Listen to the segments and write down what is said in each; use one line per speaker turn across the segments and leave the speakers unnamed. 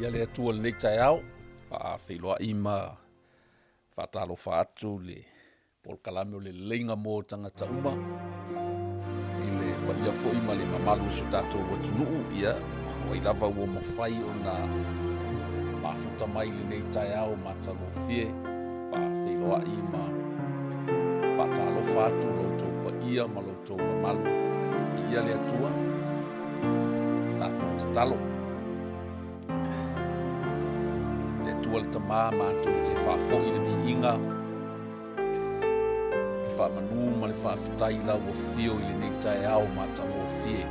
Ia le Atua i lenei taeao, faafeiloai ma faatalofa atu le polokalame o le leleiga mo tagata uma i le paia foi ma le mamalu o si o tatou atunuu. Ia, o ai lava ua mafai ona mafuta mai i lenei taeao matagofie, faafeiloai ma faatalofa atu lo outou paia ma lo outou mamalu. Viia le Atua, tatou tatalo. Le Atua le Tama matou te faafoi le viiga, le faamanu ma le faafetai i lau afio i lenei taeao matagofie.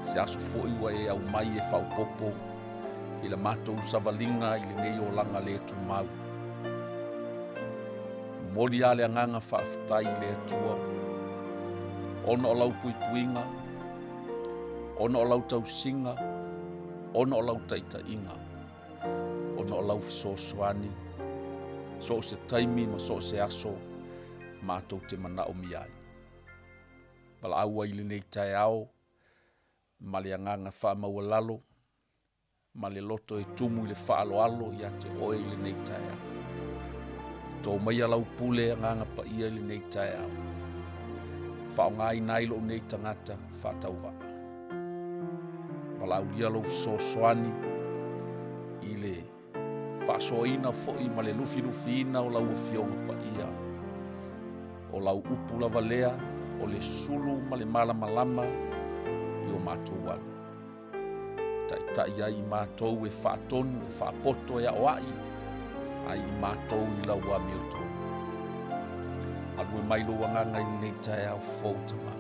Se aso foi ua e aumai e faaopoopo i la matou savaliga i lenei olaga le tumau. Momoli lava le agaga faafetai i le Atua ona o lau puipuiga, ona o lau tausiga, ona o lau taitaiga, ona o lau fesoasoani, so o se taimi ma so o se aso matou te manaomia ai. Valaau ai i lenei taeao ma le agaga faamaualalo ma le loto e tumu i le faaaloalo ia te oe i lenei taeao. Tō maia lau pule agaga paia i lenei taeao. Faaaogaina ai lou nei tagata faatauvaa. Valaaulia lou fesoasoani i le faasoaina foi ma le lufilufiina o lau Afioga Paia. O lau upu lava lea o le sulu ma le malamalama i o matou ala. Taitai ai i matou e faatonu, e faapoto, e aoai ai i matou i lau amiotonu. Galue mai lou agaga i lenei taeao fou Tama.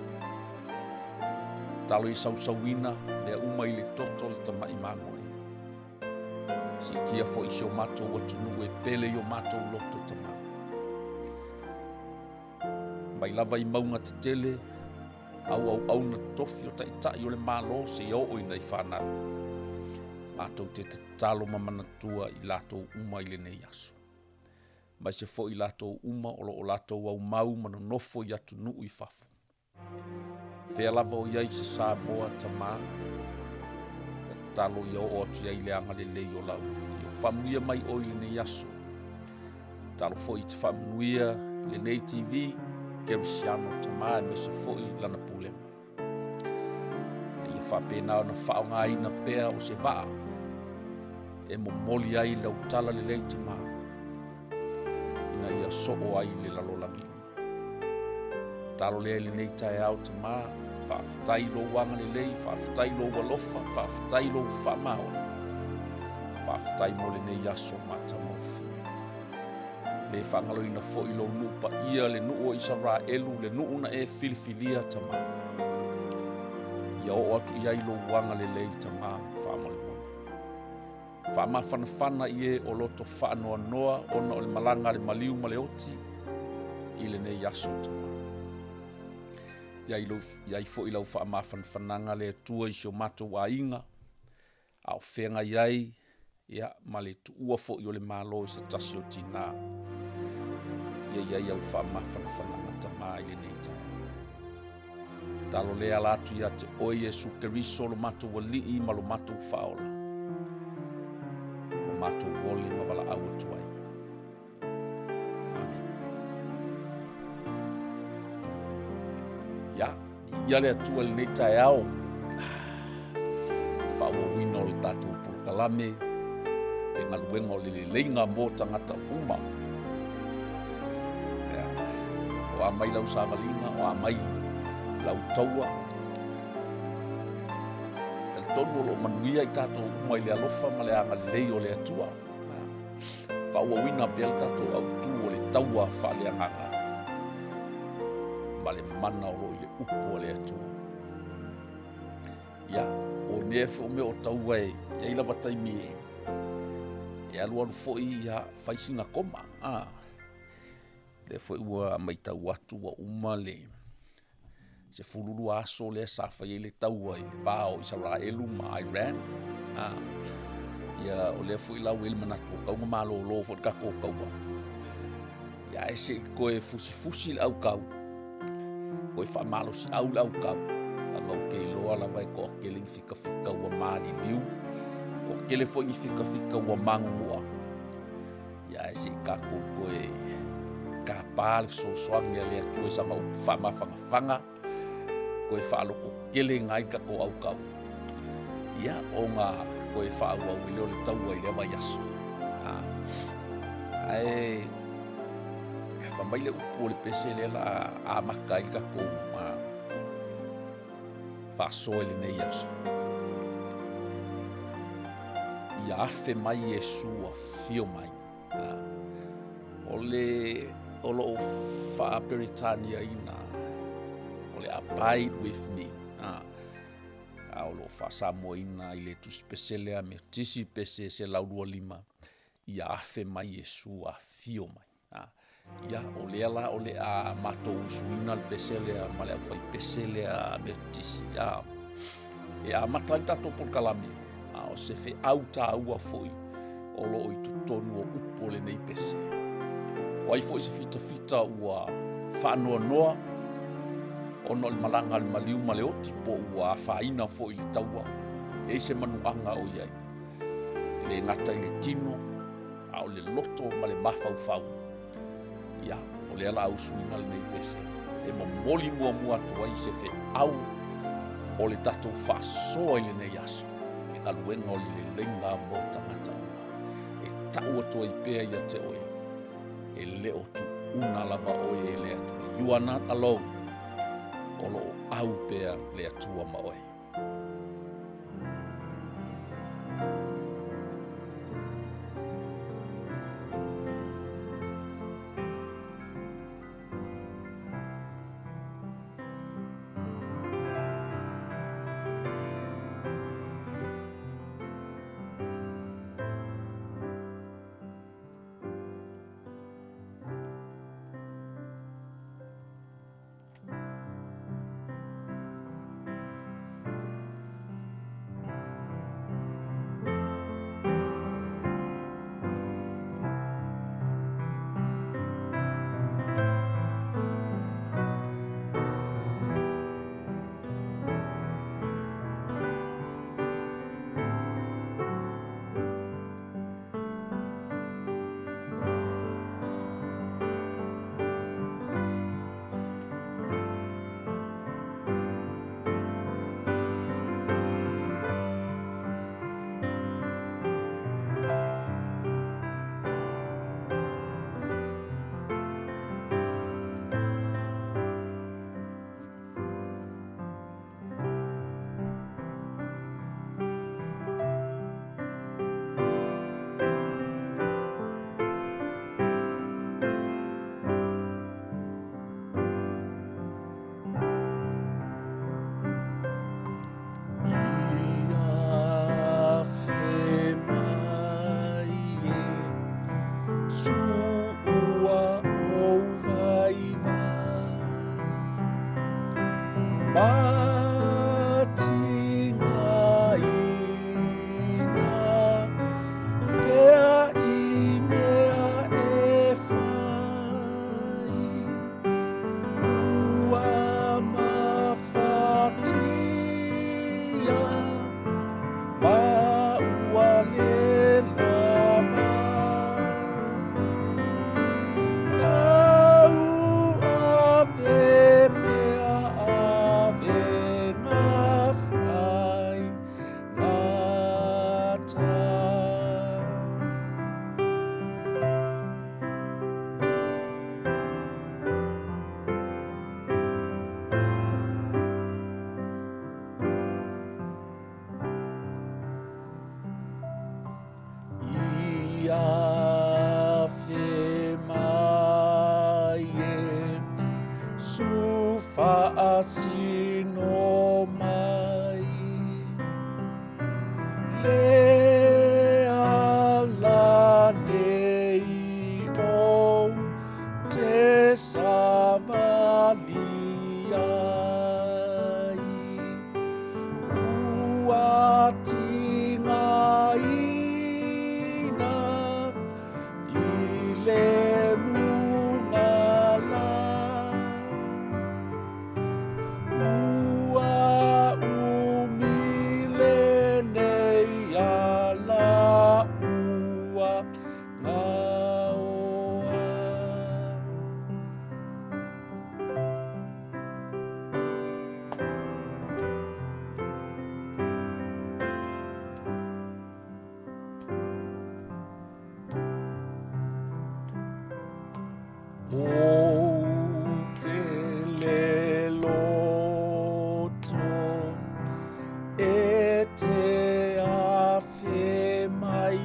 Talo i sausauina mea uma i le toto o le tamai mamoe. Siitia foi si o matou atunuu e pele i o matou loto Tama. Mai lava i mauga tetele, au auauna tofi o taitai o le Malo seia oo i nai fanau. Matou te tatalo ma manatua i latou uma i lenei aso. Aemaise foi i latou uma o lo o latou aumau ma nonofo i atunuu i fafo. Fea lava o i ai se Samoa tama, tatalo ia oo atu i ai le agalelei o lau afio. Faamanuia mai oe i lenei aso. Tatalo foi i te faamanuia lenei TV, Kerisiano tama aemaise foi lana pulega. Ia faapena ona faaaogaina pea o se vaa e momoli ai lau tala lelei tama, ina ia soo ai le lalolagi. Talo lea i lenei taeao Tama, faafetai lou agalelei, faafetai lou alofa, faafetai lou faamaoni. Faafetai mo lenei aso matagofie. Le faagaloina foi lou nuu paia, le nuu o Isaraelu, le nuu na e filifilia Tama. Ia oo atu i ai lou agalelei Tama, faamolemole. Faamafanafana i e o loto faanoanoa ona o le malaga a le maliu ma le oti i lenei aso Tama. I ai foi lau faamafanafanaga le Atua i si o matou aiga, a o feagai ai ia, ma le tuua foi o le Malo i se tasi o tina. Ia i ai au faamafanafanaga Tama i lenei taeao. Talo lea ala atu ia te oe Iesu Keriso lo matou Alii ma lo matou Faaola. Ua matou ole ma valaau atu ai. Amen. Ia, ia le Atua i lenei taeao. Faaauauina o le tatou polokalame, le galuega o le leleiga mo tagata uma. Ia, o a mai lau savaliga, o a mai lau taua. Talitonu o lo o manuia i tatou uma i le alofa ma le agalelei o le Atua. Faaauauina pea le tatou autu o le taua faaleagaga ma le mana o lo o i le upu a le Atua. Ia, o mea foi o mea o taua e i ai lava taimi e, e alualu foi ia fai sina koma. Ah, lea foi ua matau atu ua uma le 12 aso lea sa fai ai le taua i le va o Isaraelu ma Iran. Ah, ia, o lea foi la ua i ai le manatu ua tatau ona malolo foi le tatou taua. Ia, ae se i toe fusifusi le aukau, toe faamalosiau le aukau, leaga ou te iloa lava e toatele ni fikafika ua maliliu. Toatele foi ni fikafika ua magunu'a, ia ae se i tatou toe tapa le fesoasoani a le Atua i sana upu faamafanafana, toe faalototeleina ai tatou autau, ia ona toe faaauau ai lea o le taua i lea vaiaso. Ae fai mai le upu o le pese lea o le a amata ai le tatou faasoa i lenei aso. Ia afe mai Iesu afio mai. O le o lo o faa-Peretaniaina o le Abide with me. A o lo o faa-Samoaina i le tusipese lea Metotisi pese 125, ia afe mai Iesu afio mai. Ia, o lea la o le a matou usuina le pese lea ma le aufaipese lea Metotisi, e amata ai le tatou polokalame, a o se feau taua foi o lo o i totonu o upu o lenei pese. O ai foi se fitafita ua faanoanoa ona o le malaga a le maliu ma le oti po ua afaina foi i le taua, e i ai se manuaga o i ai, e le gata i le tino, a o le loto ma le mafaufau. Ia, o lea la a usuina lenei pese e momoli muamua atu ai se feau o le tatou faasoa i lenei aso, le galuega o le leleiga mo tagata uma. E tau atu ai pea ia te oe, e le o tuuna lava oe e le Atua. You are not alone. O lo o au pea le Atua ma oe. Ou te le loto e te awhe mai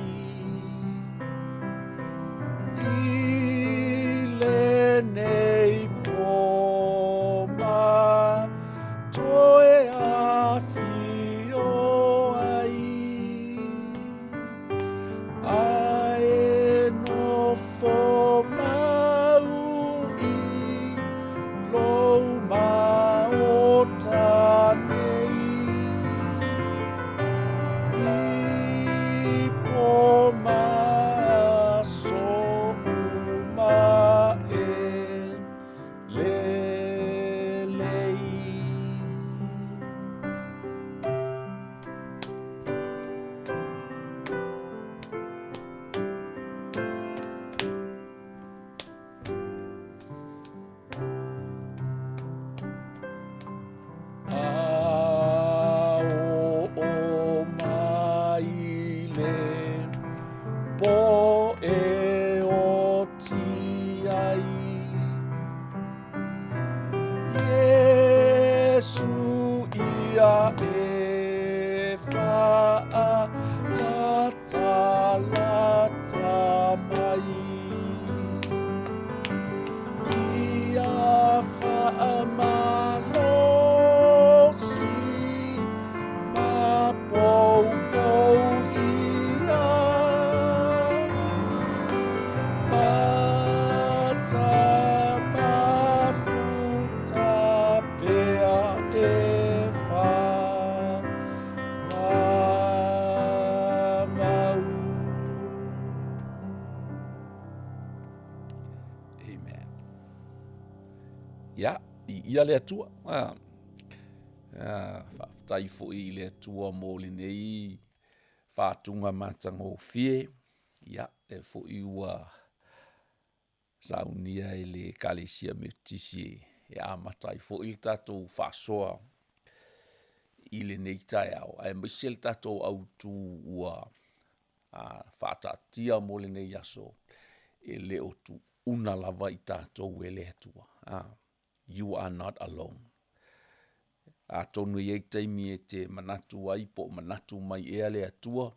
I lenei pō ma toe awhio ai A e nofo mau i lou maota nei. I pō ma aso uma e lelei. A o mai le po e oti ai. Iesu ia e whaalatalata mai. Ia whaamalosi ma poupou ia. Mata mafuta pea e whavavau. Amen. Ia, i ia le Atua. Ah, ah, faafetai foi i le Atua mo lenei faatuga matagofie. Ia, lea foi ua saunia e le Ekalesia Metotisi e amata ai foi le tatou faasoa i lenei taeao, aemaise le tatou autu ua faataatia mo lenei aso, e le o tuuna lava i tatou e le Atua. You are not alone. Atonu e i ai taimi e te manatu ai po o manatu mai ea le Atua,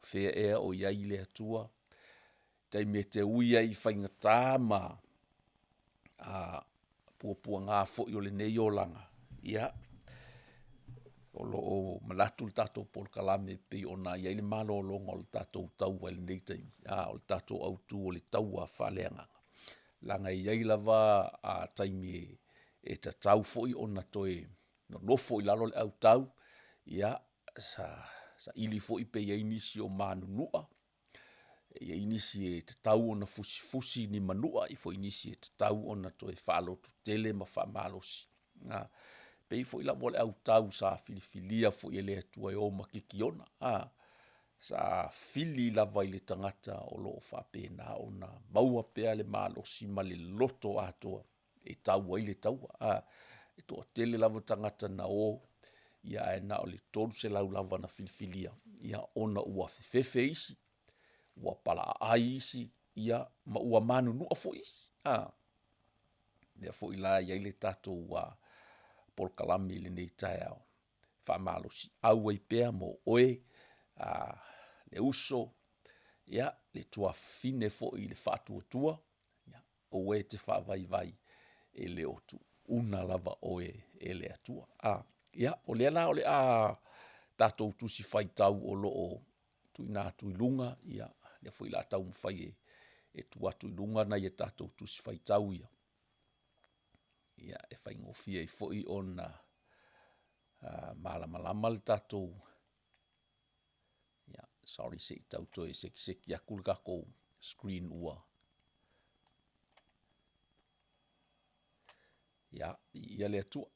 fea ea o i ai le Atua, taimi e te ui ai i faigata ma puapuaga foi o lenei olaga, ia, o lo o manatu le tatou polokalame pei ona i ai le malologa o le tatou taua i lenei taimi, a o le tatou autu o le taua faaleagaga, leaga e i ai lava taimi e tatau foi ona toe nonofo i lalo le autau, ia, saili foi pe i ai nisi o manunua, e i ai nisi e tatau ona fusifusi ni manua, e i ai foi nisi e tatau ona toe faalototele ma faamalosi. E pei foi lava o le autau sa filifilia foi e le Atua e o ma Kikiona, sa fili lava i le tagata o lo o faapena ona maua pea le malosi ma le loto atoa e tau ai le taua. E toatele lava tagata na o, ae na o le 300 lava na filifilia, ia ona ua fefefe isi, ua palaaai isi, ia ma ua manunua foi isi. Lea foi la e i ai le tatou polokalame i lenei taeao, faamalosiau ai pea mo oe le uso, ia, le tuafafine foi i le faatuatua, aua e te faavaivai, e le o tuuna lava oe e le Atua. Ia, o lea la o le a tatou Tusi Faitau o lo o tuuina atu i luga, ia, lea foi o le a taumafai e tuu atu i luga nai a tatou Tusi Faitau ia, ia e faigofie ai foi ona malamalama le tatou, ia, sorry se i tau toe sekiseki atu le tatou screen ua, ia, viia le Atua.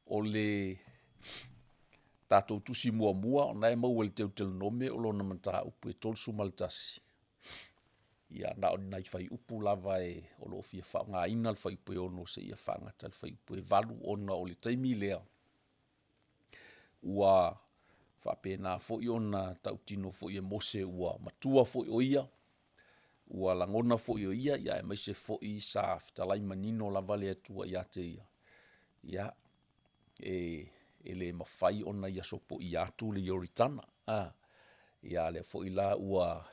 O le tatou tusi muamua o lena e maua i le Teutelonome o lona mataupu e 31, ia na o ni nai fuaiupu lava o lo o fia faaaogaina le fuaiupu e 6 seia fagata i le fuaiupu e 8 ona o le taimi lea, ua. Faapena foi ona tautino foi e Mose ua matua foi o ia, ua lagona foi o ia, ia aemaise foi sa fetalai manino lava le Atua ia te ia, ia, e le mafai ona ia sopoia atu le Ioritana. Ia a lea foi la ua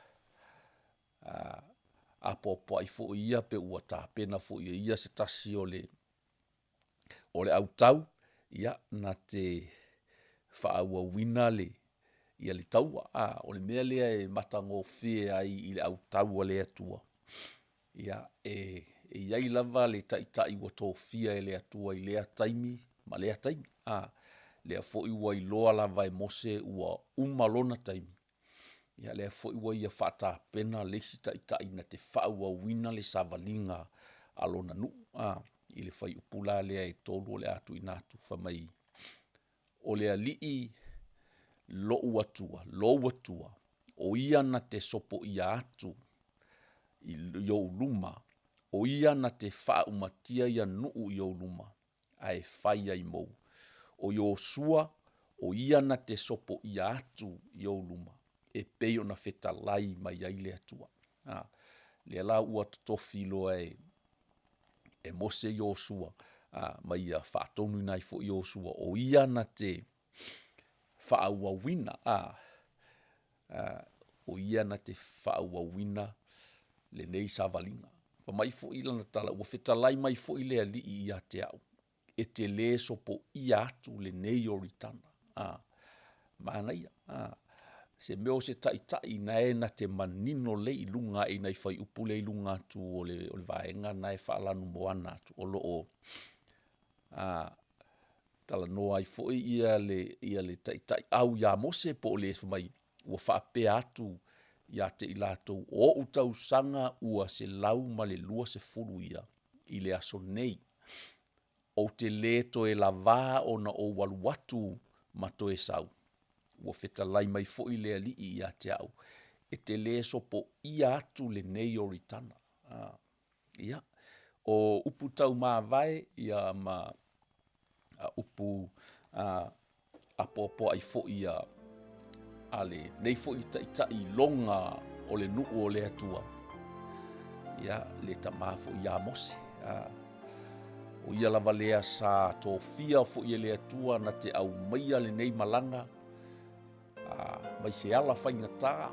apoapoai foi ia pe ua tapena foi e ia se tasi o le autau ia na te faaauauina le taua. O le mea lea e matagofie ai i le autau a le Atua, ia e i ai lava le taitai ua tofia e le Atua i lea taimi ma lea taimi. Lea foi ua iloa lava e Mose ua uma lona taimi, ia lea foi ua ia faatapena le isi taitai na te faaauauina le savaliga a lona nuu i le fuaiupu la lea e 3 o le a tuuina atu fai mai, “O le Alii lou Atua, lou Atua, o Ia na te sopoia atu i ou luma, o Ia na te faaumatia ia nuu i ou luma ae fai ai mou. O Iosua o ia na te sopoia atu i ou luma e pei ona fetalai mai ai le Atua.” Lea la ua totofi loa e Mose Iosua ma ia faatonuina ai foi Iosua o ia na te faaauauina o ia na te faaauauina lenei savaliga. Fai mai foi lana tala, “Ua fetalai mai foi le Alii ia te au, e te le sopoia atu lenei Ioritana.” Manaia, se mea o se taitai na e te manino lelei i luga ae i nai fuaiupu lea i luga atu o le vaega lena e faalanumoana atu o lo o talanoa ai foi le taitaiau ia Mose po o le fai mai ua faapea atu ia te i latou, “O ou tausaga ua 120 ia i le aso nei, ou te le toe lava ona ou alu atu ma toe sau, ua fetalai mai foi le Alii ia te au, e te le sopoia atu lenei Ioritana.” Ia, o upu taumavae ia ma upu apoapoai foi a lenei foi taitai i loga o le nuu o le Atua, ia le tama foi ia Mose. O ia lava lea sa tofia foi e le Atua na te aumaia lenei malaga mai se ala faigata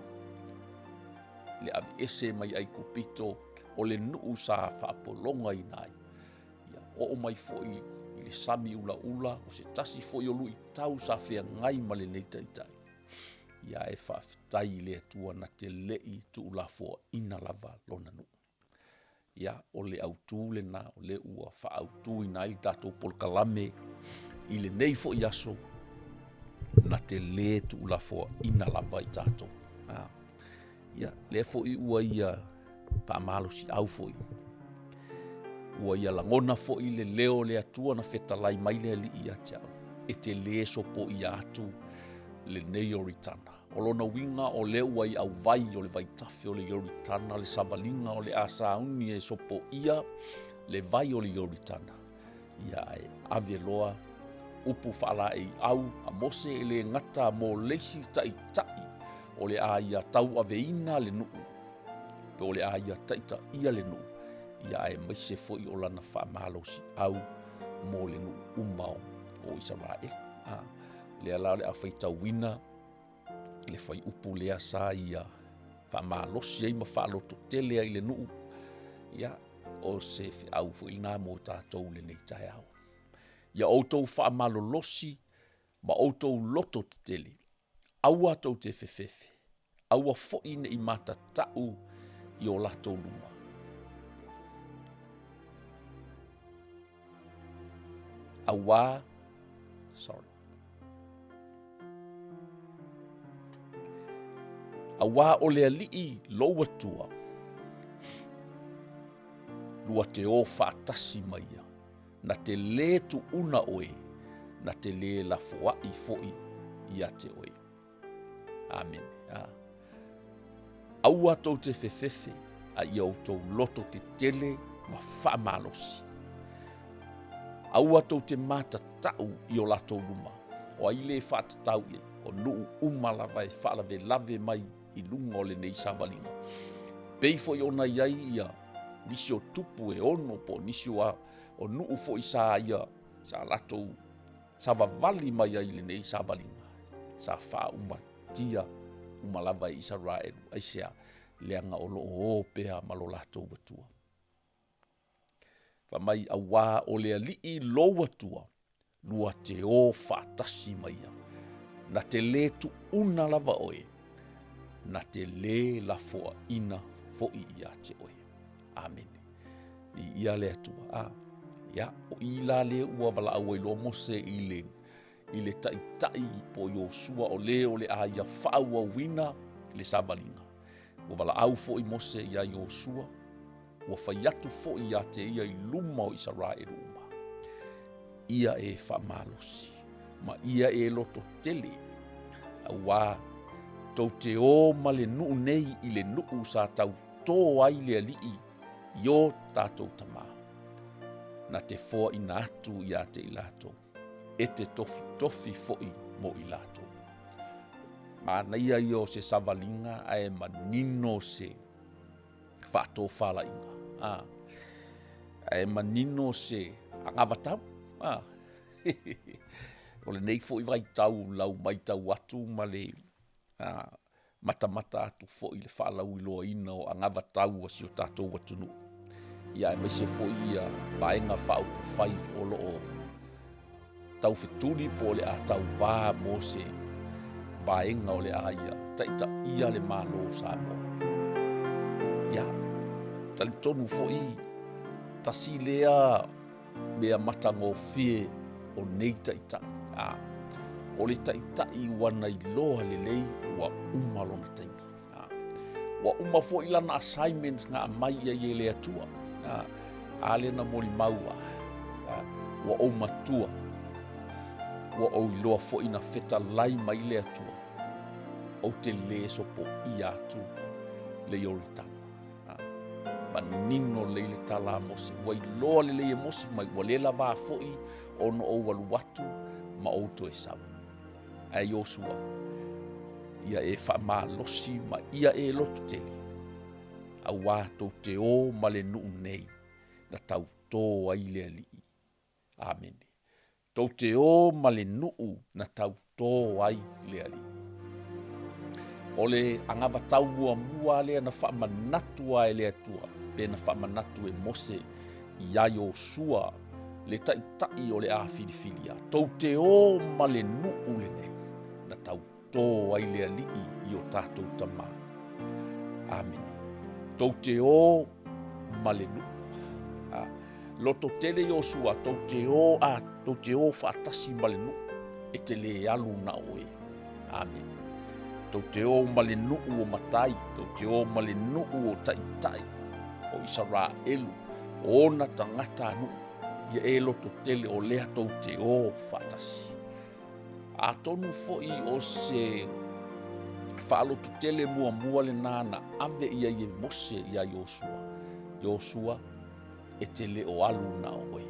le aveese mai Aikupito o le nuu sa faapologaina ai. Ia oo mai foi i le sami ulaula, o se tasi foi o luitau sa feagai ma lenei taitai, ia ae faafetai i le Atua na te le i tuulafoaiina lava lona nuu. Ia, o le autu lena o lea ua faaautuina ai le tatou polokalame i lenei foi aso, na te lē tuulafoaiina lava i tatou. Ia, lea foi ua ia faamalosiau foi, ua ia lagona foi le leo o le Atua na fetalai mai le Alii ia te au, e te lē sopoia atu lenei Ioritana. O lona uiga o lea ua i auvai o le vaitafe o le Ioritana le savaliga o le a sauni e sopoia le vai o le Ioritana, ia ae ave loa upu faalaeiau a Mose e le gata mo le isi taitai o le a ia tauaveina le nuu, pe o le a ia taitaia le nuu, ia aemaise foi o lana faamalosiau mo le nuu uma o Isaraelu. Lea la o le a faitauina le fuaiupu lea sa ia faamalosi ai ma faalototele ai le nuu, ia, o se feau foi lena mo tatou i lenei taeao. Ia outou faamalolosi ma outou loto tetele, aua tou te fefefe, aua foi ne i matatau i o latou luma. Auā, sorry. Auā o le Alii lou Atua, lua te o faatasi ma ia, na te lē tuuna oe, na te lē lafoai foi ia te oe. Amene. Aua tou te fefefe, a ia outou loto tetele ma faamalosi. Aua tou te matatau i o latou luma, o ai le faatatau i ai. O nuu uma lava e faalavelave mai i luga o lenei savaliga. Pei foi ona i ai ia nisi o tupu e ono po o nisi o, a, o nuu foi sa ia sa latou savavali mai ai i lenei savaliga, sa faaumatia uma lava e Isaraelu. Aisea? Leaga o lo o o pea ma lo latou Atua. Fai mai, auā o le Alii lou Atua, lua te o faatasi ma ia. Na te lē tuuna lava oe, na te lē lafoaina foi ia te oe. Amene. Viia le Atua. A, ia, o i la lea ua valaau ai loa Mose i le, i le taitai po o Iosua o lē o le a ia faaauauina le savaliga. Ua valaau foi Mose iā Iosua, ua fai atu foi ia te ia i luma o Isaraelu uma, ia e faamalosi, ma ia e loto tele, auā tou te o ma le nuu nei i le nuu sa tautō ai le Alii i o tatou tamā, na te foaina atu ia te i latou, e te tofitofi foi mo i latou. Manaia ia o se savaliga ae manino se faatofalaiga, a, ae manino se anavatau, a. O lenei foi vaitau lau matau atu ma le a, matamata atu foi i le faalauiloaina o anavatau a si o tatou atunuu, ia aemaise foi ia vaega faaupufai o lo o taufetuli po o le a tauvā mo se vaega o le a ia taitaia le Malo o Samoa. Ia, talitonu foi, tasi lea mea matagofie o nei taitai. A, o le taitai ua na iloa lelei ua uma lona taimi. A, ua uma foi lana assignment na aumai i ai e le Atua. A, a lea na molimau a, a, ua ou matua, ua ou iloa foi na fetalai mai le Atua, ou te lē sopoia atu le Ioritana. A, manino lelei le tala a Mose, ua iloa lelei e Mose mai, ua le lavā foi ona ou alu atu ma ou toe sau. Ae Iosua, ia e faamalosi ma ia e loto tele, auā tou te o ma le nuu nei na tautō ai le Alii. Amene. Tou te o ma le nuu na tautō ai le Alii. O le anavatau muamua lea na faamanatu a e le Atua, pe na faamanatu e Mose iā Iosua le taitai o le a filifilia, tou te o ma le nuu lenei na tautō ai le Alii i o tatou tamā. Amene. Tou te o ma le nuu. A, loto tele Iosua, tou te o a, tou te o faatasi ma le nuu, e te lē alu na o oe. Amene. Tou te o ma le nuu o matai, tou te o ma le nuu o taitai o Isaraelu, o ona tagata nuu, ia e loto tele o lea tou te o faatasi. Atonu foi o se faaloto tele muamua lena na ave i ai e Mose iā Iosua. Iosua, e te le o alu na o oe.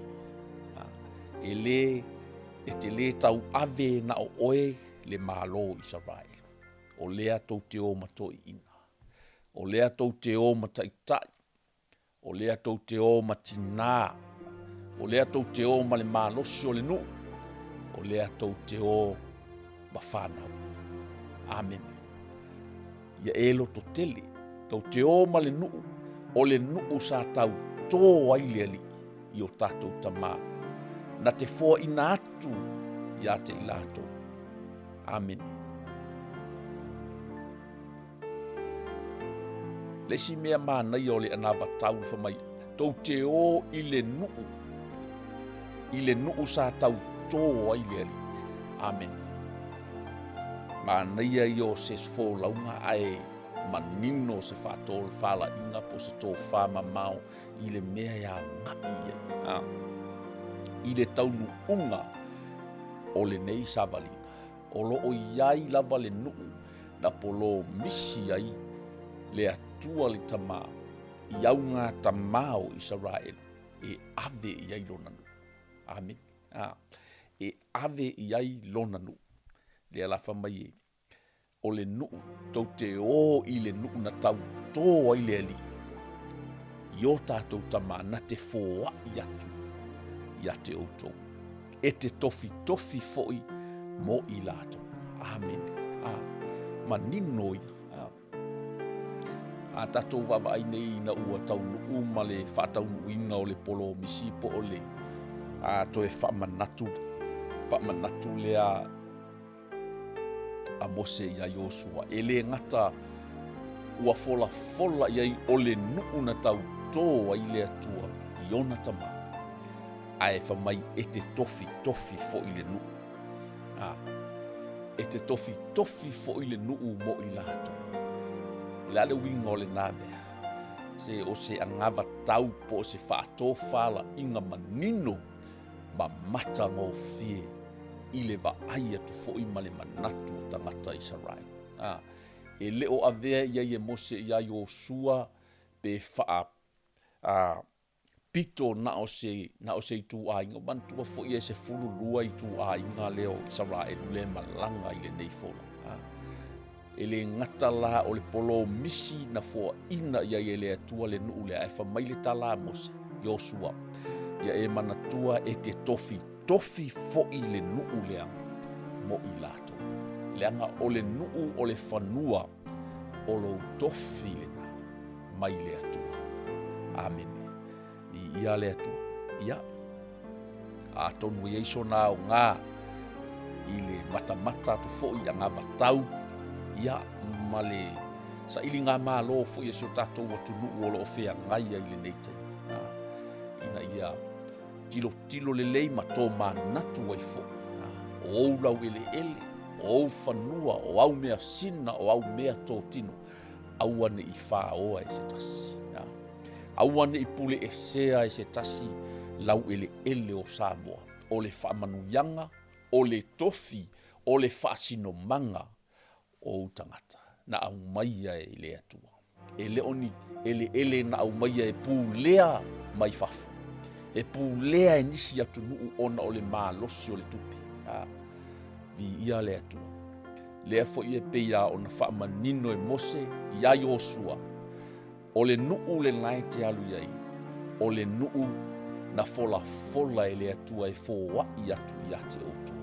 E le, e te lē tauave na o oe le Malo o Isaraelu. O lea tou te o ma toeaiina. O lea tou te o ma taitai. O lea tou te o ma tinā. O lea tou te o ma le malosi o le nuu. O lea tou te o ma whanau. Amene. Ia e loto tele, tou te o ma le nuu, o le nuu sa tau tō ai le Alii i o tatou tamā. Na te foaina atu ia te i latou. Amene. Le isi mea manaia o le anavatau fai mai, tou te o i le nuu, i le nuu sa tautō ai le Alii. Amene. Manaia ia o se folauga ae manino se faatofalaiga po o se tofa mamao i le mea e agai i ai, a, i le taunuuga o lenei savaliga. O lo o i ai lava le nuu na polomisi ai le Atua le Tamā i augatamā o Isaraelu e ave i ai lona nuu. Amene. A, e ave i ai lona nuu. Lea la fai mai e, o le nuu, tou te o i le nuu na tautō ai le Alii i o tatou tama na te foai atu ia te outou, e te tofitofi foi mo i latou. Amene. A, manino ia. A, a tatou vaavaai nei ina ua taunuu ma le faataunuuina o le polomisi po o le a, toe faamanatu, faamanatu lea a Mose iā Iosua, e le gata ua folafola i ai o le nuu na tautō ai le Atua i ona tama, ae fai mai e te tofitofi foi le nuu. A, e te tofitofi foi le nuu mo i latou. O le a le uiga o lena mea? Se o se anavatau po o se faatofalaiga manino ma matagofie i le vaai atu foi ma le manatu o tagata Isaraelu. A, e le o avea i ai e Mose iā Iosua pe faa a, pito na o se, na o se ituaiga. Ua manatua foi e 12 ituaiga lea o Isaraelu lea e malaga i lenei folauga. A, E le gata la o le polomisi na foaina i ai e le Atua le nuu lea, ae fai mai le tala a Mose, Iosua, Ia e manatua e te tofitofi foi le nuu lea mo i latou, leaga o le nuu o le fanua o lou tofi lena mai le Atua. Amene. Viia le Atua. Ia, atonu e i ai sona aoga i le matamata atu foi i anavatau, ia, ma le sailigamalo foi a si o tatou atunuu o lo o feagai ai i lenei taimi, ina ia tilotilo lelei ma tomanatu ai foi, o ou laueleele, o ou fanua, o au measina, o au meatotino, aua ne i faoa e se tasi. Aua ne i puleesea e se tasi laueleele o Samoa, o le faamanuiaga, o le tofi, o le faasinomaga o ou tagata na aumaia e le Atua. E le o ni eleele na aumaia e pulea mai fafo, e pulea e nisi atunuu ona o le malosi o le tupe. A, viia le Atua. Lea foi e pei lava ona faamanino e Mose iā Iosua, O le nuu lena e te alu i ai, o le nuu na folafola e le Atua e foai atu ia te outou.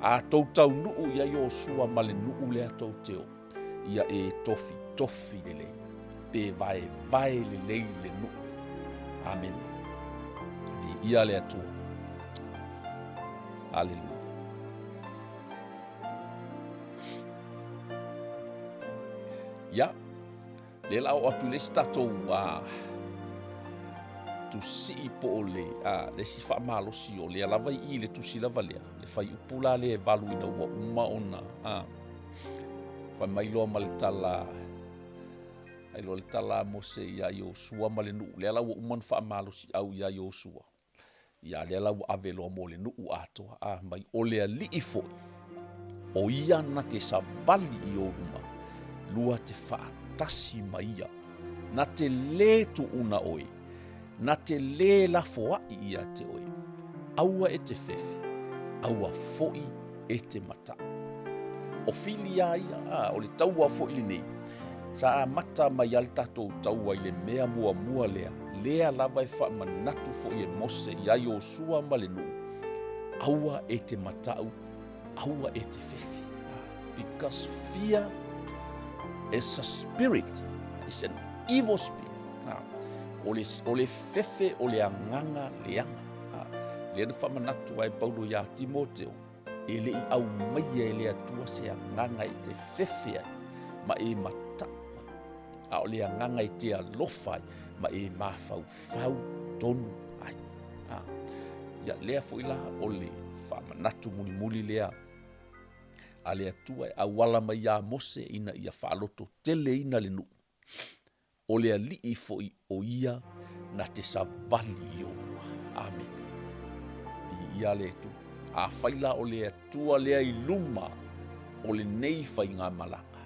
A tou taunuu i ai Iosua ma le nuu lea tou te o, ia e tofitofi lelei, pe vaevae lelei le nuu. Amene. Viia le Atua. Aleluia. Ia. Lea la oo atu i le isi tatou tusii po o le, le isi faamalosi o lea lava i i le tusi lava lea, le fuaiupu la lea e 8 ina ua uma ona fai mai loa ma le tala, ai loa le tala a Mose iā Iosua ma le nuu, lea la ua uma ona faamalosiau iā Iosua. Ia lea la ua ave loa mo le nuu atoa, a mai o le alii foi, o ia na te savali i ou luma, lua te faatasi ma ia, na te lē tuuna oe, na te lē lafoai ia te oe, aua e te fefe, aua foi e te mataʻu. O fili a ia, a, o le taua foi lenei, sa amata mai a le tatou taua i le mea muamua lea, lea lava e faamanatu foi e Mose iā Iosua ma le nuu, aua e te mataʻu, aua e te fefe. Because fear is a spirit, is an evil spirit. O le, o le fefe o le agaga leaga. Lea na faamanatu ai Paulo iā Timoteo, E le i aumaia e le Atua se agaga e te fefe ai ma e mataʻu ai, a o le agaga e te alofa ai ma e mafaufau tonu ai. A, ia lea foi la o le faamanatu mulimuli lea a le Atua e auala mai iā Mose ina ia faalototeleina le nuu. O le Alii foi o ia na te savali i ou luma. Amene. Viia le Atua. Afai la o le Atua lea i luma o lenei faigamalaga,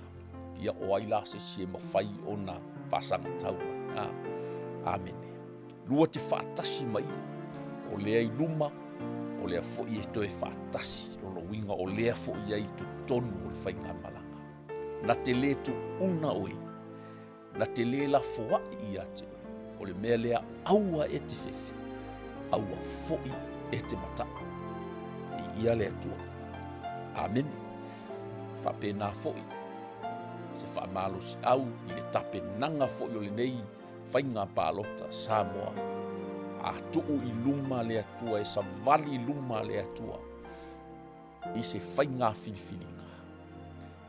ia o ai la se isi e mafai ona faasagatau mai. A, amene. Lua te faatasi ma ia, o lea i luma, O lea foi e toe faatasi, lona uiga o lea foi i ai i totonu o le faigamalaga. Na te lē tuuna oe, na te lē lafoai ia te oe. O le mea lea, aua e te fefe, aua foi e te mataʻu. Viia le Atua. Amene. Faapena foi se faamalosiau i le tapenaga foi o lenei faiga palota Samoa. A tuu i luma le Atua, e savali i luma le Atua i se faiga filifiliga,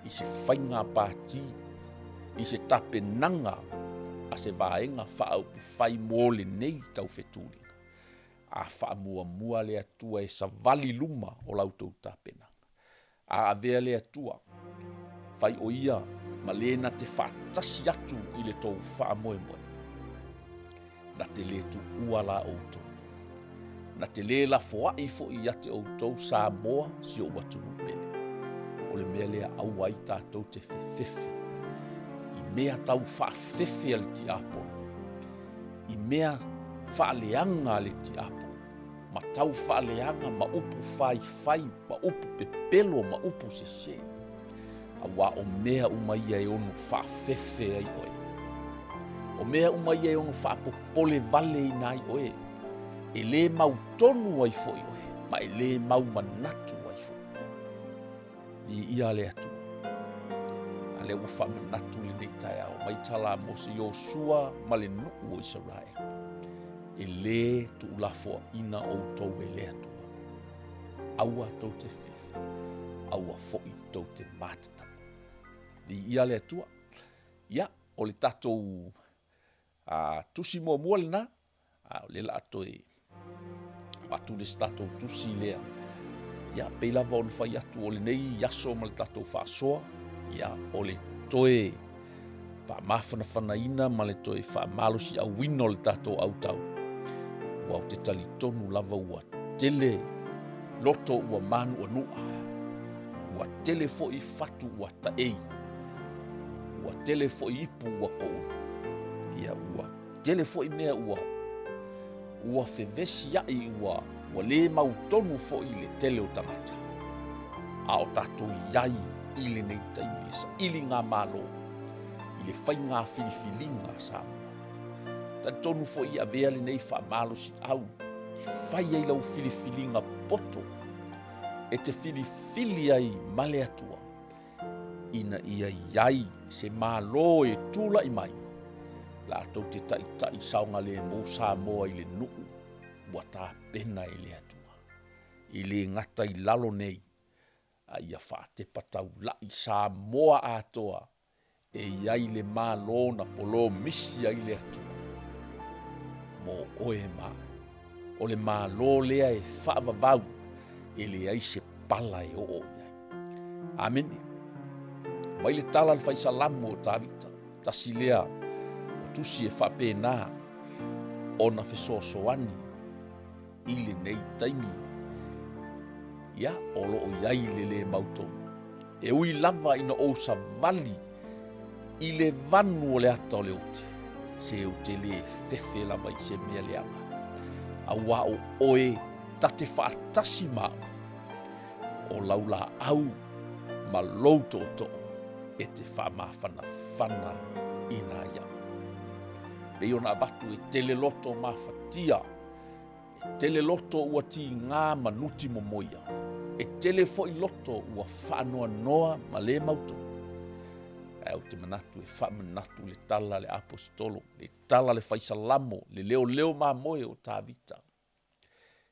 i se faiga pati, i se tapenaga a se vaega faaupufai mo lenei taufetuliga. A faamuamua le Atua e savali i luma o la outou tapenaga. A avea le Atua, fai o ia ma le na te faatasi atu i le tou faamoemoe. Na te lē tuua la outou. Na te lē lafoai foi ia te outou Samoa si ou atunuu pele. O le mea lea aua ai tatou te fefefe i mea tau faafefe a le tiapolo, i mea faaleaga a le tiapolo, ma tau faaleaga ma upu faifai ma upu pepelo ma upu sese, auā o mea uma ia e ono faafefe ai oe. O mea uma ia e ono faapopole valeina ai oe, e lē mautonu ai foi oe, ma e lē mau manatu ai foi. Viia le Atua. A lea ua faamanatu lenei taeao mai tala a Mose Iosua ma le nuu o Isaraelu. E lē tuulafoaina outou e le Atua. Aua tou te fefe, aua foi tou te matatau. Viia le Atua. Ia, o le tatou tusi muamua lena, a o lea la a toe avatu le isi tatou tusi lea. Ia, pei lava ona fai atu o lenei aso ma le tatou faasoa, ia, o le toe faamafanafanaina ma le toe faamalosiauina o le tatou autau. Ua ou te talitonu lava ua tele loto ua mānuanua, ua tele foi fatu ua taei, ua tele foi ipu ua koulu, ia ua tele foi mea ua ua fevesiaʻi ua ua lē mautonu foi le tele o tagata. A o tatou i ai i lenei taimi le sailigamalo i le faiga filifiliga a Samoa. Talitonu foi i avea lenei faamalosiau e fai ai lau filifiliga poto e te filifili ai ma le Atua ina ia i ai se Malo e tulai mai latou te taitai saogalemu Samoa i le nuu ua tapena e le Atua. E le gata i lalo nei, a ia faatepa taulai Samoa atoa e i ai le Malo na polomisi ai le Atua mo oe ma au. O le Malo lea e faavavau e leai se pala e oo i ai. Amene. Mai le tala a le faisalamo o Tavita, tasi lea o tusi e faapena ona fesoasoani i lenei taimi, ia, o lo o i ai le lē mautonu. E ui lava ina ou savali i le vanu o le ata o le oti, se ou te lē fefe lava i se mea leaga, auā o oe ta te faatasi ma au. O lau laau ma lou tootoo e te faamafanafana ina iaʻu. Pei ona avatu e tele loto mafatia, e tele loto ua tigā ma nuti momoia, e tele foi loto ua faanoanoa ma lē mautonu. Ae ou te manatu e faamanatu le tala a le Aposetolo, le tala a le Faisalamo, le leoleo mamoe o Tavita.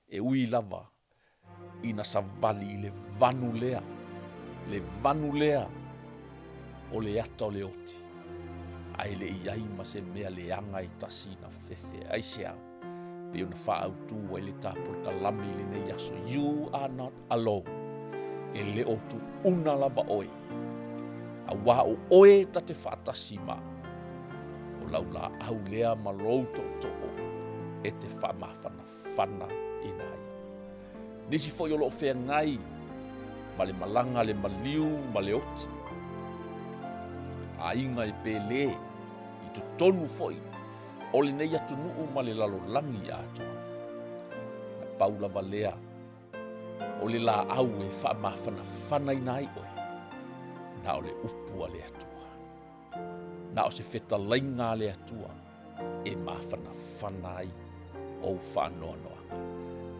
E ui lava ina savali i le vanu lea, le vanu lea o le ata o le oti, a e le i ai ma se mea leaga e tasi ina fefe. Aisea? Pei ona faaautu ai le tapolokalame i lenei aso, You are not alone. E le o tuuna lava oe, auā o oe ta te faatasi ma au. O lau laau lea ma lou tootoo e te faamafanafana ina ia. Nisi foi o loo feagai ma le malaga le maliu ma le oti. Aiga e pele i totonu foi o lenei atunuu ma le lalolagi atoa. Na pau lava lea O le laau e faamafanafanaina ai oe, na o le upu a le Atua. Na o se fetalaiga a le Atua e mafanafana ai ou faanoanoaga.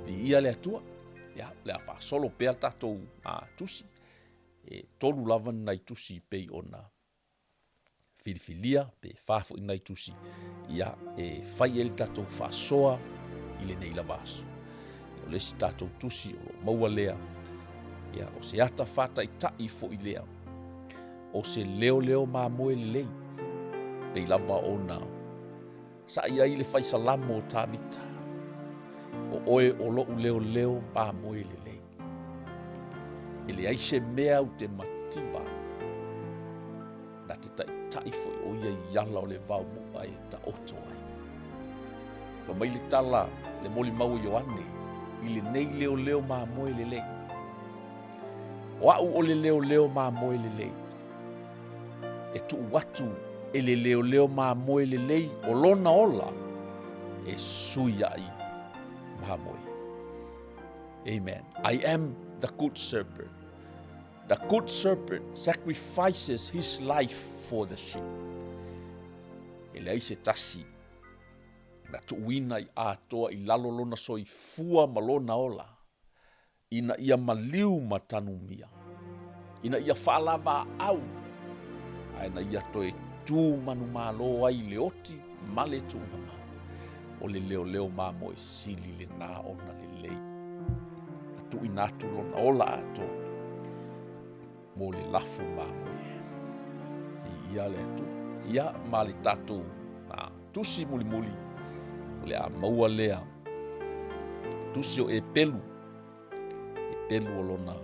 Viia le Atua, ia, o le a faasolo pea le tatou tusi, e tolu lava ni nai tusi pei ona filifilia pe fa foi nai tusi ia e fai ai le tatou faasoa i lenei lava aso. O le isi tatou tusi o lo o maua lea, ia, o se ata faataitai foi lea, o se leoleo mamoe lelei, pei lava ona sa'i ai le fai salamo o Tavita, o oe o lo'u leoleo mamoe lelei. E leai se mea ou te mativa ai, na te taitai foi o ia i ala o le vaomu'a e taoto ai. Fai mai le tala le molimau a Ioane i lenei leoleo mamoe lelei, O au o le leoleo mamoe lelei, e tuu atu e le leoleo mamoe lelei o lona ola e sui ai mamoe. Amen. I am the good shepherd. The good shepherd sacrifices his life for the sheep. E leai se tasi na tuuina i atoa i lalo lona soifua ma lona ola ina ia maliu ma tanumia, ina ia faalavaau, ae na ia toe tu manumalo ai le oti ma le tuugamau. O le leoleo mamoe sili lena ona lelei, na tuuina atu lona ola atoa mo le lafu mamoe. Viia le Atua. Ia ma le tatou tusi mulimuli, o le a maua lea tusi o Epelu, Epelu o lona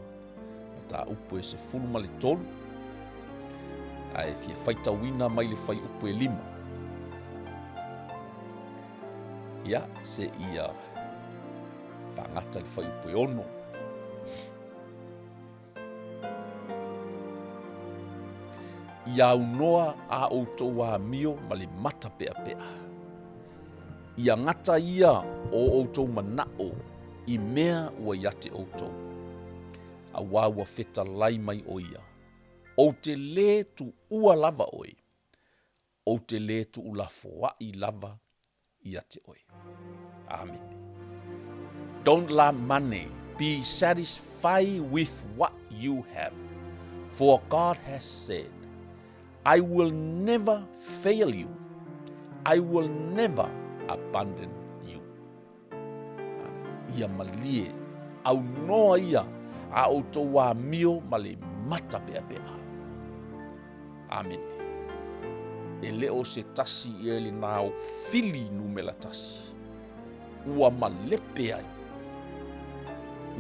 mataupu e 13, ae fia faitauina mai le fuaiupu e 5. Ia, se ia faagata le fuaiupu e 6. Ia aunoa a outou amio ma le mata peapea. Ia gata ia o outou manaʻo i mea ua ia te ʻoutou, auā ua fetalai mai ʻo ia, Ou te lē tuua lava ʻoe, ou te lē tuulafoaʻi lava ia te ʻoe. Amene. Don't love money, be satisfied with what you have, for God has said, I will never fail you, I will never abandon you. Ia malie, aunoa ia a outou amio ma le mata peapea. Amene. E le o se tasi ia lena o fili numera tasi. Ua malepe ai.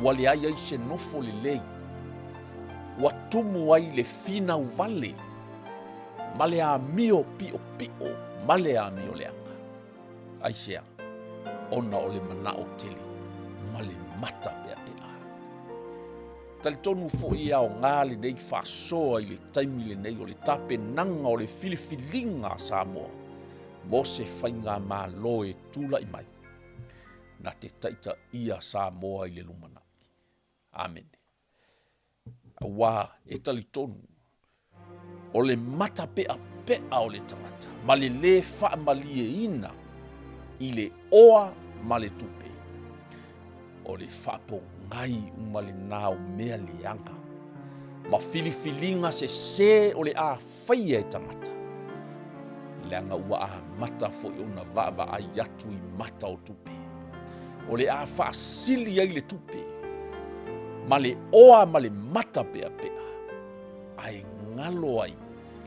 Ua leai ai se nofo lelei. Ua tumu ai le finau wale ma le amio piʻopiʻo ma le amio leaga. Aisea? Ona o le manaʻo tele ma le mata peapea. Talitonu foi e aoga lenei faasoa i le taimi lenei o le tapenaga o le filifiliga a Samoa mo se faigamalo e tulai mai na te taitaia Samoa i le lumanai. Amene. Auā e talitonu, o le matapeʻapeʻa o le tagata ma le lē faamalieina i le oa ma le tupe, o le faapogai uma lenā o mea leaga ma filifiliga sesē o le a faia e tagata, leaga ua amata foi ona vaavaai atu i mata o tupe. O le a faasili ai le tupe ma le oa ma le mata peapea, ae galo ai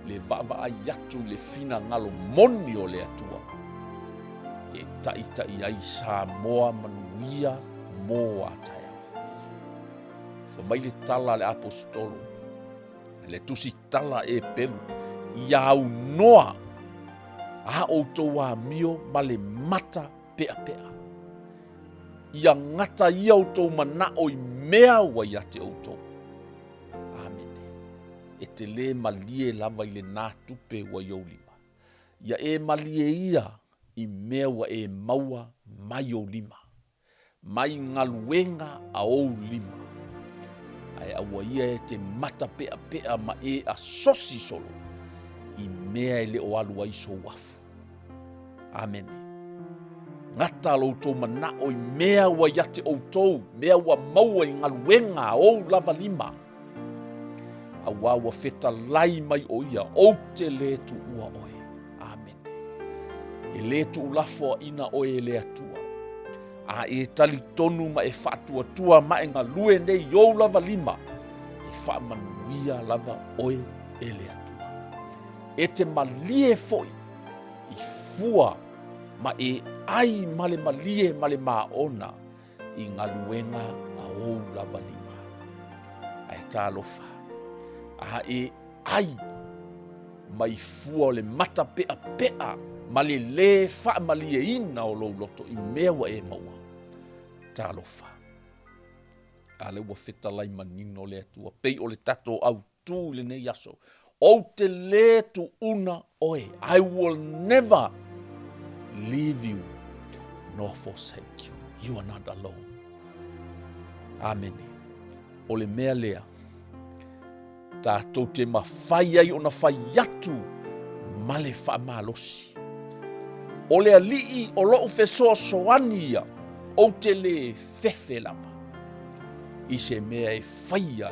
le vaavaai atu i le finagalo moni o le Atua e taita'i ai Samoa manuia mo a taeao. Fai mai le tala a le Aposetolo, le tusi tala Epelu, ia aunoa a outou amio ma le mata peapea. Ia gata ia outou manaʻo i mea ua ia te outou. Amene. E te lē malie lava i lenā tupe ua i ou lima. Ia e malie ia i mea ua e maua mai ou lima, mai galuega a ou lima. Ae aua ia e te matapeapea ma e asosi solo i mea e le o alu ai sou afu. Amene. Gata lo outou manao i mea ua ia te outou, mea ua maua i galuega a ou lava lima. Auā ua fetalai mai o ia, ou te lē tuua oe. Amene. E lē tuulafoaina oe e le Atua. A e talitonu ma e faatuatua ma e galue nei i ou lava lima, e faamanuia lava oe e le Atua. E te malie foi i fua ma e ai ma le malie ma le maona i galuega a ou lava lima. Ae talofa, a e ai mai fua o le matapeapea ma le lē faamalieina o lou loto i mea ua e maua. Talofa. A lea ua fetalai manino le Atua, pei o le tatou autū i lenei aso. Ou te lē tuuna oe. I will never leave you nor forsake you. You are not alone. Amene. O le mea lea, tatou te mafai ai ona fai atu ma le faamalosi. O le alii o lou fesoasoani ia, ou te lē fefe lava i se mea e faia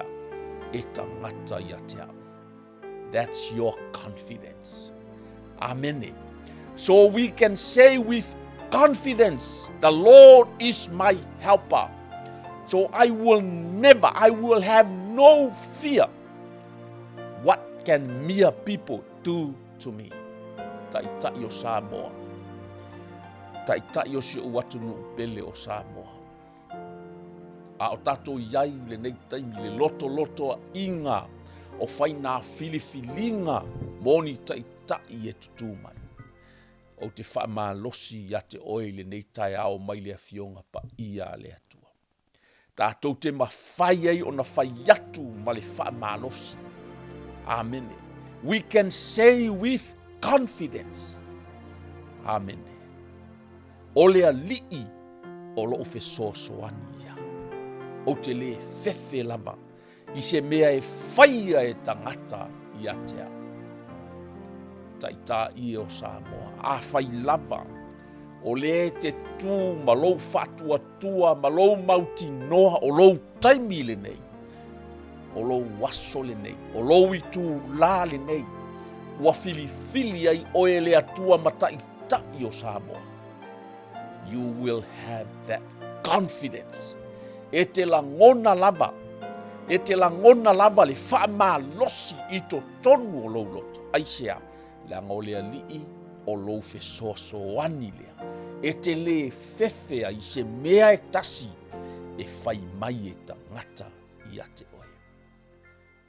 e tagata ia te au. That's your confidence. Amene. So we can say with confidence, the Lord is my helper. So I will never, I will have no fear. What can mere people do to me? Taitai o Samoa. Taitai o si ou atunuu pele o Samoa. A o tatou i ai i lenei taimi le lotolotoaiga o fai nā filifiliga mo ni taitai e tutū mai. Ou te faamalosi ia te oe i lenei taeao mai le Afioga Paia a le Atua. Tatou te mafai ai ona fai atu ma le faamalosi. Amene. We can say with confidence. Amene. O le Alii o lou fesoasoani ia. Ou te lē fefe lava i se mea e faia e tagata ia te au. Taitā ie o Samoa, afai lava o lea e te tū ma lou faatuatua ma lou mautinoa o lou taimi lenei, o lou aso lenei, o lou itulā lenei, ua filifili ai oe e le Atua ma taitai o Samoa. You will have that confidence. E te lagona lava, e te lagona lava le faamalosi i totonu o lou loto. Aisea? Leaga o le Alii o lou fesoasoani lea. E te lē fefe ai i se mea e tasi e fai mai e tagata ia te oe.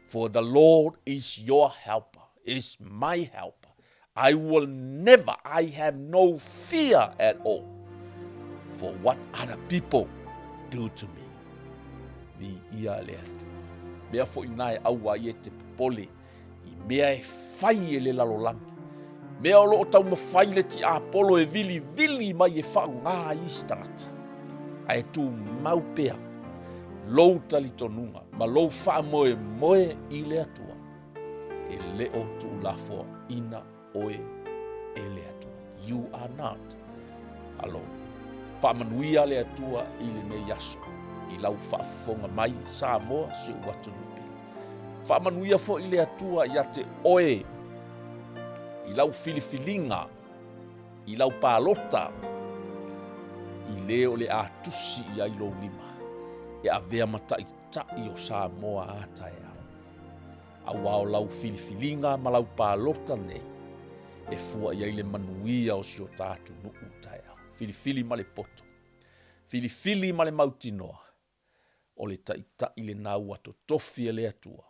For the Lord is your helper, is my helper. I will never, I have no fear at all for what other people do to me. Viia le Atua. Mea foi na e aua ai e te popole i mea e fai e le lalolagi. Mea o loo taumafai le tiapolo e vilivili mai e faaaoga ai isi tagata. Ae tumau pea lou talitonuga ma lou faamoemoe i le Atua, e le o tuulafoaina oe e le Atua. You are not alone. Faamanuia le Atua i lenei aso i lau faafofoga mai Samoa si ou atunuu pele. Faamanuia foi le Atua ia te oe i lau filifiliga, i lau palota, i le o le a tusi i ai lou lima e avea ma taitai o Samoa a taeao. Auā o lau filifiliga ma lau palota nei e fua i ai le manuia o si o ta atunuu taeao. Filifili ma le poto, filifili ma le mautinoa, o le taitai lena ua totofi e le Atua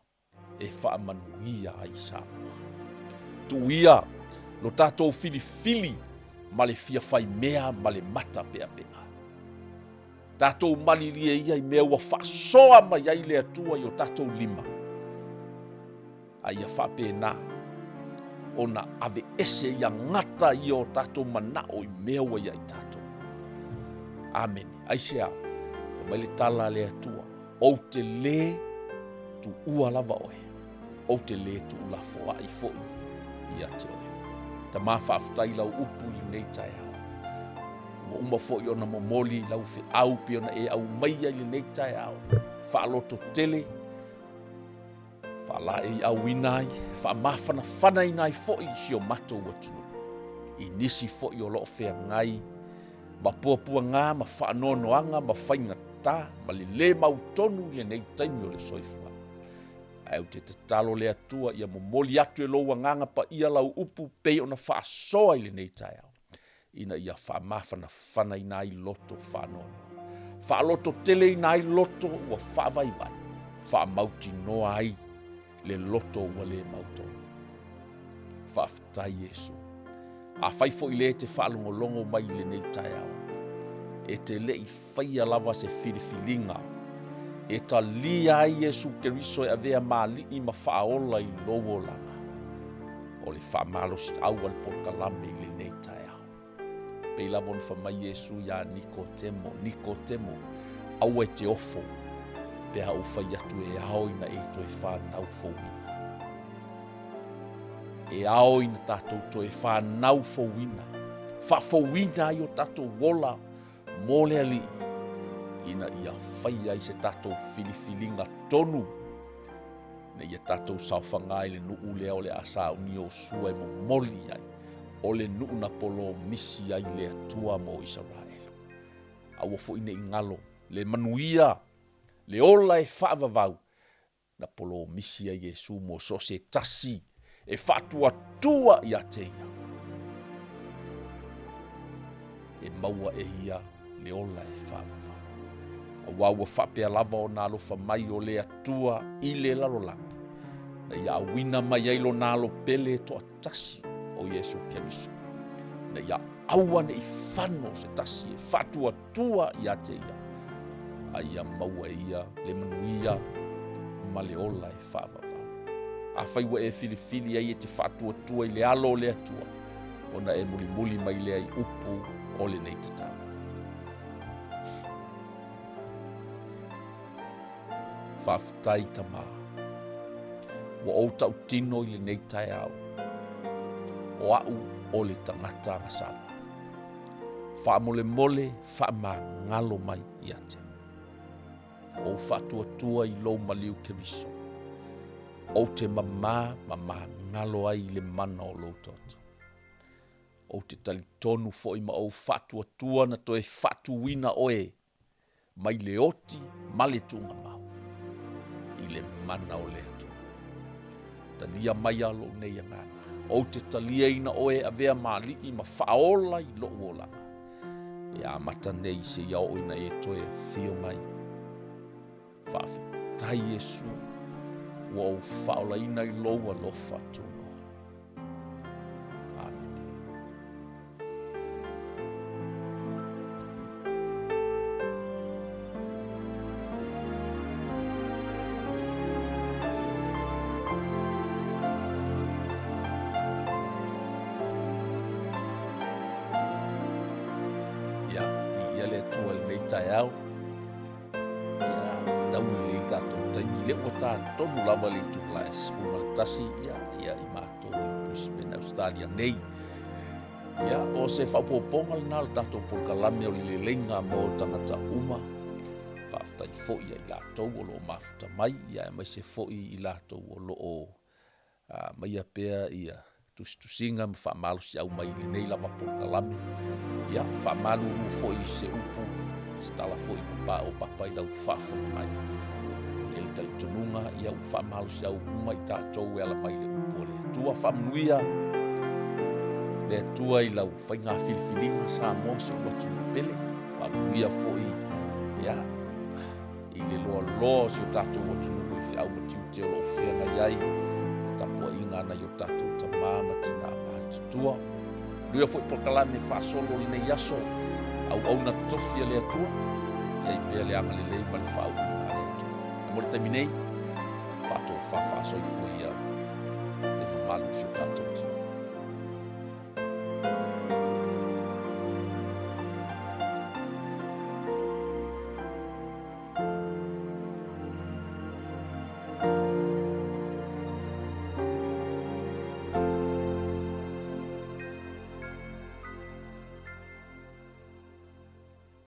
e faamanuia ai Samoa. Tuuia lo tatou filifili ma le fia fai mea ma le mata peapea. Tatou malilie ia i mea ua faasoa mai ai le Atua i o tatou lima, a ia faapena ona aveese ia gata ia o tatou manao i mea ua ia i tatou. Amene. Aisea? Fai mai le tala a le Atua, ou te lē Tuua lava oe, ou te lē tuulafoaʻi foi ia te oe. Tama faafetai i lau upu i lenei taeao. Ua uma foi ona momoli lau feau pei ona e aumaia i lenei taeao. Faalototele, faalaeiauina ai, faamafanafanaina ai foi si o matou atunuu i nisi foi o lo o feagai ma puapuaga ma faanoanoaga ma faigata ma le lē mautonu i lenei taimi o le soifuaga. Ae ou te tatalo le Atua ia momoli atu e lou Agaga Paia lau upu pei ona faasoa i lenei taeao, ina ia faamafanafanaina ai loto faanoanoa, faalototeleina ai loto ua faavaivai, faamautinoa ai le loto ua le mautonu. Faafetai Iesu. Afai foi le e te faalogologo mai i lenei taeao, e te le i faia lava se filifiliga e talia ai Iesu Keriso e avea ma Alii ma Faaola i lou olaga, o le faamalosiau a le polokalame i lenei taeao. Pei lava ona fai mai Iesu iā Nikotemo, Nikotemo, aua e te ofo, pe a ou fai atu e ao ina e toe fanau fouina. E ao ina tatou toe fanau fouina, faafouina ai o tatou ola mo le Alii, ina ia faia ai se tatou filifiliga tonu, ina ia tatou saofaga i le nuu lea o le a sauni Iosua e momoli ai, o le nuu na polomisi ai le Atua mo Isaraelu. Aua foi ne i galo le manuia, le ola e faavavau, na polomisi ai Iesu mo so o se tasi e faatuatua ia te ia, e maua e ia le ola e faavavau. Aua ua faapea lava ona alofa mai o le Atua i le lalolagi, na ia auina mai ai lona alo pele e toatasi o Iesu Keriso, ina ia aua ne i fano se tasi e faatuatua ia te ia, a ia maua e ia le manuia ma le ola e faavavau. Afai ua e filifili ai e te faatuatua i le alo o le Atua, ona e mulimuli mai lea i upu o lenei tatalo. Faafetai Tama, ua ou tautino i lenei taeao, o au o le tagata agasala. Faamolemole faamagalo mai ia te au. Ua ou faatuatua i lou maliu Keriso, ou te mamā ma magalo ai i le mana o lou toto. Ou te talitonu foi ma ou faatuatua na toe faatuina oe mai le oti ma le tuugamau i le mana o le Atua. Talia mai a lou nei agaga, ou te taliaina oe e avea ma alii ma faaola i lou olaga. E amata nei seia oo ina e toe afio mai. Faafetai Iesu, ua ou faaolaina i lou alofa tunoa. Amene. Ia, viia le Atua i lenei taeao. Ia, fetaui lelei le tatou taimi, lea ua ta tonu lava le itula e 11, ia, ia i matou i Brisbane, Australia nei. Ia, o se faaopoopoga lena o le tatou polokalame o le leleiga mo tagata uma. Faafetai foi ia i latou o lo o mafuta mai, ia aemaise foi i latou o lo o aumaia pea ia tusitusiga ma faamalosiau mai i lenei lava polokalame. Ia, faamalulu foi i se upu, se tala foi ua paopapa i lau faafofoga mai. E i ai le talitonuga, ia ua faamalosiau uma i tatou e ala mai i le upu a le Atua. Faamanuia le Atua i lau faiga filifiliga Samoa, si ou atunuu pele. Faamanuia foi, ia, i le loaloa o si o tatou atunuu i feau ma tiute o lo o feagai ai le tapuaiga a nai o tatou tama ma tinā matutua. Manuia foi polokalame faasolo o lenei aso, auauna tofi a le Atua, i ai pea le agalelei ma le faauuga a le Atua. A mo le taimi nei, faatofa faasoifua ia le mamalu o si o tatou atunuu.